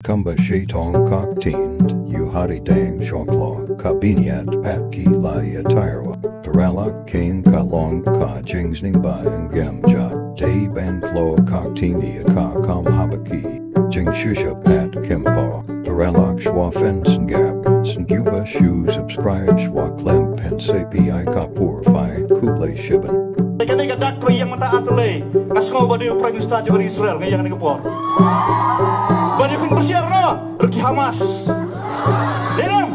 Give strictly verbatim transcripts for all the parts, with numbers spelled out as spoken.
Kumba shi tong ka ktien, u Hari Dang Shoklo, ka bniat pat ki la ïa tyrwa, paralok kin ka long ka jingsneng ba ïeng gem ja, dei ban kloi ka ktien ïa ka kam haba ki jingshisha pat kympo, paralok shuwa fan sngap, sngewbha shu subscribe shuwa khlem pynsaphai ka por fai, khublei shibun. Kane ka dak ba ïeng mynta artylli, nga sngew ba dei u Prime Minister jong ka ri Israel, nga ïeng kane ka por. Ba dei khun pyrshah no, ruh ki Hamas. Dei ne em?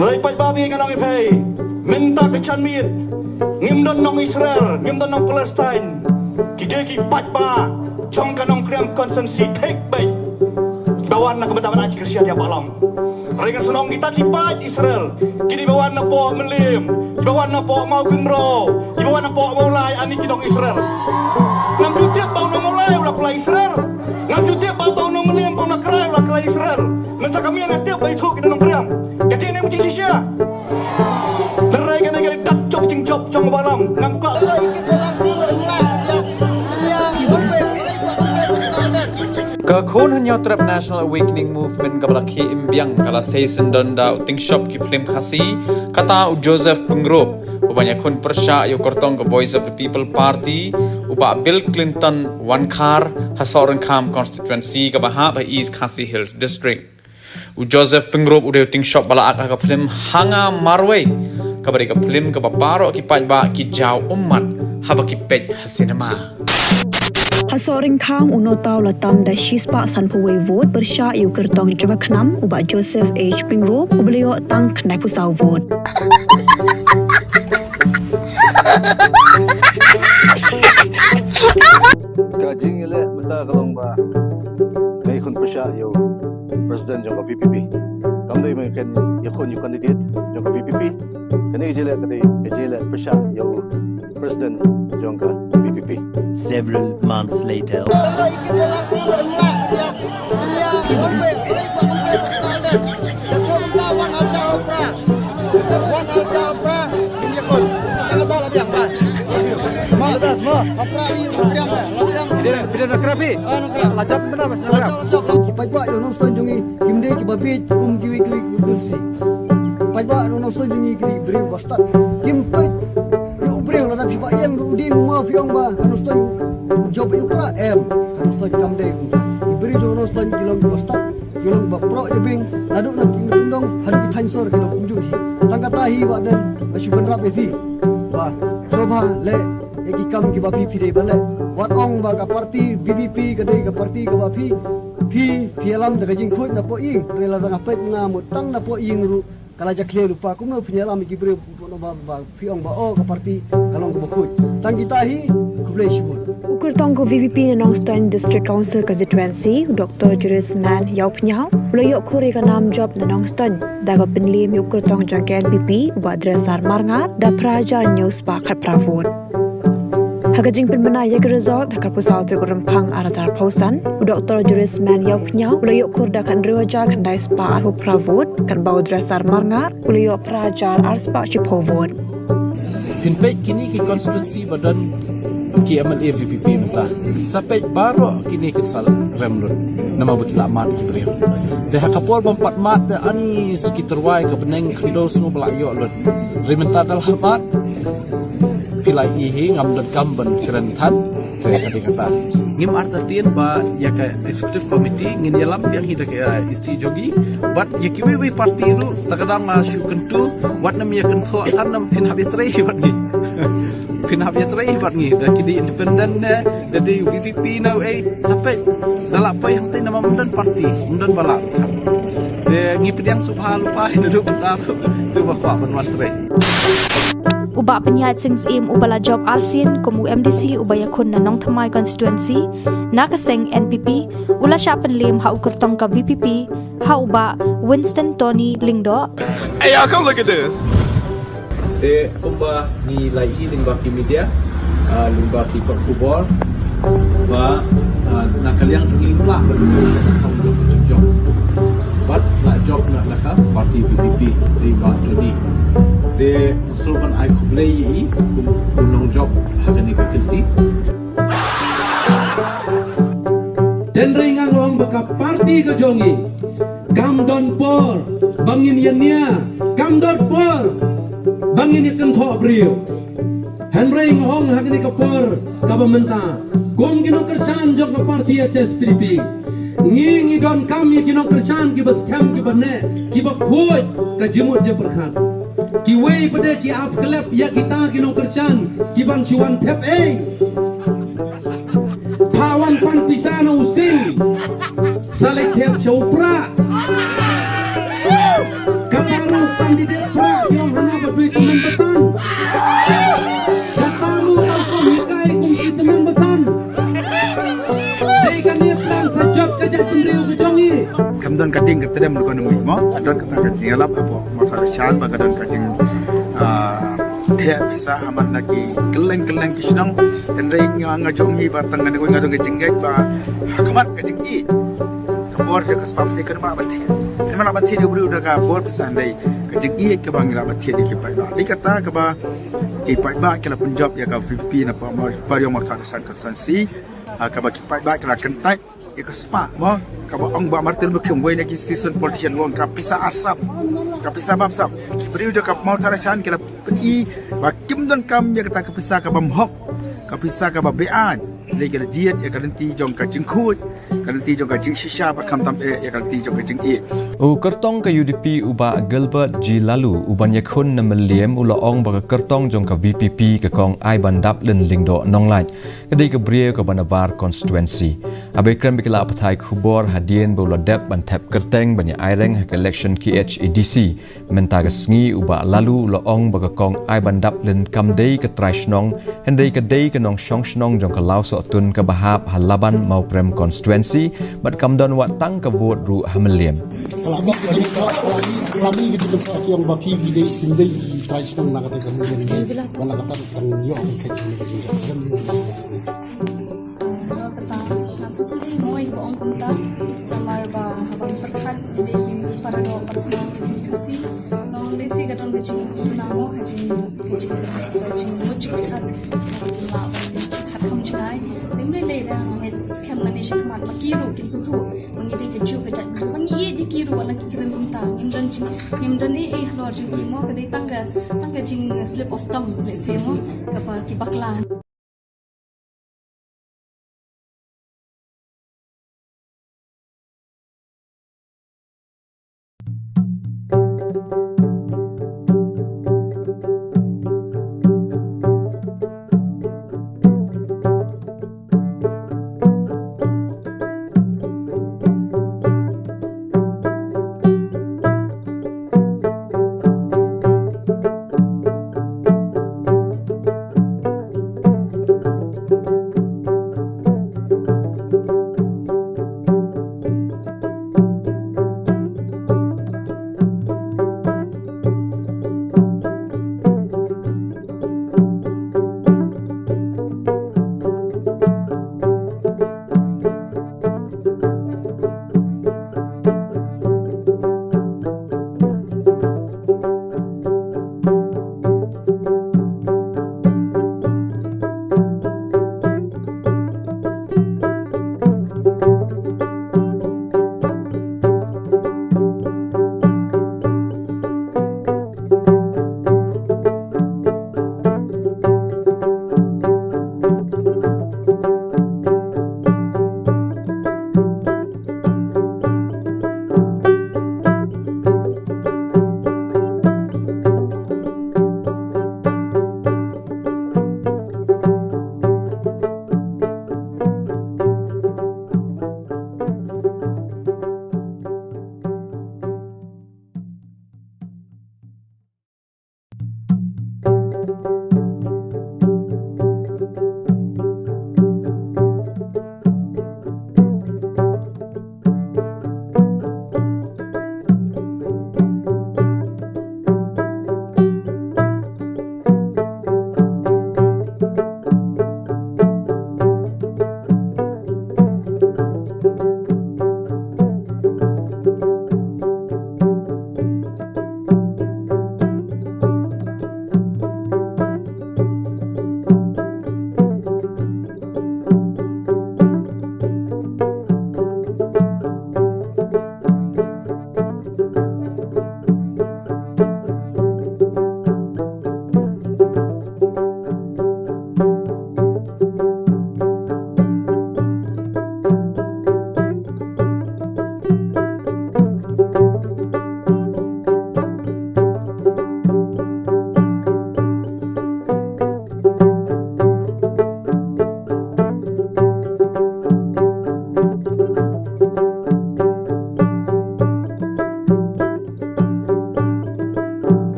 Hynrei paidbah ba ïeng, ngan ong ïa phi, mynta ka janmiet, ngim don nong Israel, ngim don nong Palestine. Ki dei ki paidbah jong ka Nongkrem constituency thik beit. Ba wan na ka bynta ban ai jingkyrshan ïa Bah Lam. Hynrei ngan sngewthuh kita ki paid Israel, ki dei ba wan na poh Mylliem, ki ba wan na poh Mawkynrew, ki ba wan na poh Mawlai, ani ki nong Israel. Ngam ju tip ba u nong Mawlai u la kylla Israel. Ngam ju tip ba uto u nong Mylliem, ba u nong Krai u la kylla Israel. Mynta ka miet nga tip ba ithuh ki Nongkrem. Ka dei ne em jingshisha? Hynrei kane ka dei dak jong ka jingjop jong u Bah Lam. Ngam kwah. Ka khun Hynñiewtrep National Awakening Movement kaba la khie im biang ka la sei syndon da u tyngshop ki phlim Khasi, kata u Joseph Pyngrope, uban ïakhun pyrshah ïa u kyrtong ka Voice of the People Party, u Bah Bill Clinton Wankhar, ha Sohryngkham constituency kaba hap ha East Khasi Hills District. U Joseph Pyngrope u dei u tyngshop ba la act ha ka phlim Ha Nga Marwei, kaba dei ka phlim kaba baroh ki paidbah ki jaw ummat haba ki peit ha cinema. Ha Sohryngkham u Nongthaw la tam da shispah sanphew wei vote pyrshah ïa u kyrtong jong ka KHNAM u Bah Joseph H Pyngrope uba la ïoh tang khyndaiphew saw vote. Ka jingïaleh mynta ka long ba ngi khun pyrshah ïa u president jong ka VPP. Kam dei mynta kan ïakhun ïa u candidate jong ka VPP. Kane ka jingïaleh ka dei ka jingïaleh pyrshah ïa u president jong ka VPP. Several months later. Ki paidbah ïa u nongstoiñ jong ngi kim dei kiba bieit kum kiwei kiwei ki kursi. Paidbah ïa u nongstoiñ jong ngi ki dei briew ba stad. Kim peit ïa u briew lada phi ba ïeng ruh u dieng u ma phi ong ba ka nongstoiñ u jop ïa u kra em. Ka nongstoiñ kam dei kumta. Ki briew jong u nongstoiñ ki long kiba stad, ki long ba proh ïa bing, naduh na ki kyndong haduh ki thaiñ sor ki long kumjuh hi. Tang kata hi Bah Dang, nga shu bynrap ïa phi ba sngewbha leh ïa ki kam kiba phi phi dei ban leh. Wat ong ba ka party VPP ka dei ka party kaba phi phi phi ïalam da ka jingkhuid na poh ïing. Hynrei lada nga peit nga mut tang na poh ïing ruh ka la jakhlia lypa. Kumno phi ïalam ïa ki briew ba, ba phi ong ba oh ka party ka long kaba khuid. Tang kita hi, khublei shibun. U kyrtong ka VPP na Nongstoiñ District Council Constituency, u Doctor Jurisman Ïawphniaw, u la ïoh khur ïa ka nam jop na Nongstoiñ da kaba pynliem ïa u kyrtong jong ka NPP u Bah Dresar Marngar da phra hajar hynñiew spah khatphra vote. Ha ka jingpynbna ïa ki result ha ka arphew saw tarik u Rymphang arhajar arphew san, u Doctor Jurisman Ïawphniaw u la ïoh khur da ka hynriew hajar khyndai spah arphew phra vote, katba u Dresar Marngar u la ïoh phra hajar ar spah shiphew vote. Phin peit kine ki constituency ba don ki MLA VPP mynta, sa peit baroh kine kin sa rem lut namar ba ki la mad ki briew. Te ha ka por bym pat mad te ani ki tyrwa ka bneng khyndew sngew ba la ïoh lut. Hynrei mynta da la mad, phi la ïohi, ngam donkam ban kren than. Te ka dei kata, ngim artatien ba ïa ka executive committee ngin ïalam biang hi da ka EC jong ngi. Bad ïa kiwei wei party ruh, ta ka daw nga shu kyntu, wat nym ïa kynthoh than, nym phin hap ïatrei hi bad ngi. Phin hap ïatrei hi bad ngi, da ki dei independent ne da dei VPP ne ei, sa peit. Da lah poi hangtei namar ym don party, ym don ba lah. Te ngi pdiang sngewbha lypa hi naduh mynta ruh, to ba kwah ban wan trei. U Bah Pynïaid Sing Syiem uba la jop arsien kum u MDC uba ïakhun na Nongthymmai constituency na ka seng NPP, u la shah pynliem ha u kyrtong ka VPP, ha u Bah Winston Tony Lyngdoh. Hey, y'all, come look at this. Te kumba ngi la ïohi lyngba ki media, ah, lyngba ki kot khubor, ba, ah, na ka liang jong ngi la ba ngi la jop, jop, jop. Bad la jop na ka party VPP, lyngba Tony. Te sngewbha ban ai khublei ïa i kum u nongjop ha kane ka kynti. Hynrei ngan ong ba ka party Ka jong ngi kam don por ba ngin ïa nia, kam don por ba ngin ïa kynthoh briew. Hynrei nga ong ha kane ka por kaba mynta, kum ki nongkyrshan jong ka party H S P D P, ngi ngi donkam ïa ki nongkyrshan kiba skhem, kiba neh, kiba khuid ka jingmut jingpyrkhat. Kiwei pat de ki ap klep ïa kita ki nongkyrshan kiban shu wan thep ei. Pha wan pan pisa na u sing, sa leit thep sha u prah. Kata ruh candidate prah ki ong hana ba dei tymmen batan. Kata ruh kam hikai kum ki tymmen batan. Dei kane prah sa jot ka jaitbynriew ka jong ngi. Kam don ka ding ka tdem ruh ka nongmih mo, ka don kata ka jingïalap hapoh Mawthadraishan ba ka don ka jing, ah, thep pisa ha man na ki kylleng kylleng ki shnong. Hynrei nga, nga jong ngi ba tang kane nga don ka jingngeit ba ha khmat ka jingïeit ka bor jong ka spah pisa kan ma ban thied. Kan ma ban thied ïa u briew da ka bor pisa, hynrei ka jingïeit kaba ngi lah ban thied ïa ki paidbah. Dei kata kaba ki paidbah ki la pynjop ïa ka VPP na Pariong Mawthadraishan constituency. Ha kaba ki paidbah ki la kyntait ïa ka spah mo, kaba ong Bah Martin Mukhim, wei na ki seasoned politician, u ong ka pisa arsap, ka pisa bamsap. Ki briew jong ka Mawthadraishan ki la pyni ba kim donkam ïa kata ka pisa ka bym hok, ka pisa kaba beaiñ. Hynrei ki la jied ïa ka lynti jong ka jingkhuid, ka lynti jong ka jingshisha bad khamtam eh ïa ka lynti jong ka jingïeit. U kyrtong ka UDP u Bah Gilbert G Laloo uban ïakhun na Mylliem u la ong ba ka kyrtong jong ka VPP ka kong Aibandaplin Lyngdoh Nonglait ka dei ka briew kaba nabar constituency. Haba ïakren bad ki lad pathai khubor hadien ba u la dep ban thep kyrteng ban ïa aireng ha ka election KHADC mynta ka sngi, u Bah Laloo u la ong ba ka kong Aibandaplin kam dei ka trai shnong, hynrei ka dei ka nongshong shnong jong ka Lawsohtun kaba hap ha Laban Mawprem constituency bad kam don wat tang ka vote ruh ha Mylliem. Ka la mih ka jingkyrkhu, ka la mih ka jingkyrkhu ki ong ba phi phi dei, phi dei trai shnong na kata ka Mylliem. Ba la kata tang ïoh ka jingkyrkhu. Halor kata, nga sngewsynei mo ïa kaba ong kumta, namar ba haba ngi pyrkhat ïa ki para doh para snam ïa ki Khasi, nong dei shi ka don ka jingduna mo, ka jing, ka jing, ka jingmut jingpyrkhat, ka jingmut jingpyrkhat kham jngai. Ym lei lei da ngi skhem lane shakhmat ma ki ruh kin sngewthuh ba ngi dei kajuh ka jait, ba ngi ïeit ïa ki ruh, la ki kren kumta. Ngim don jing, ngim don ei ei halor jong ki mo, ka dei tang ka, tang ka jing slip of tongue lehse mo, kaba ki bakla.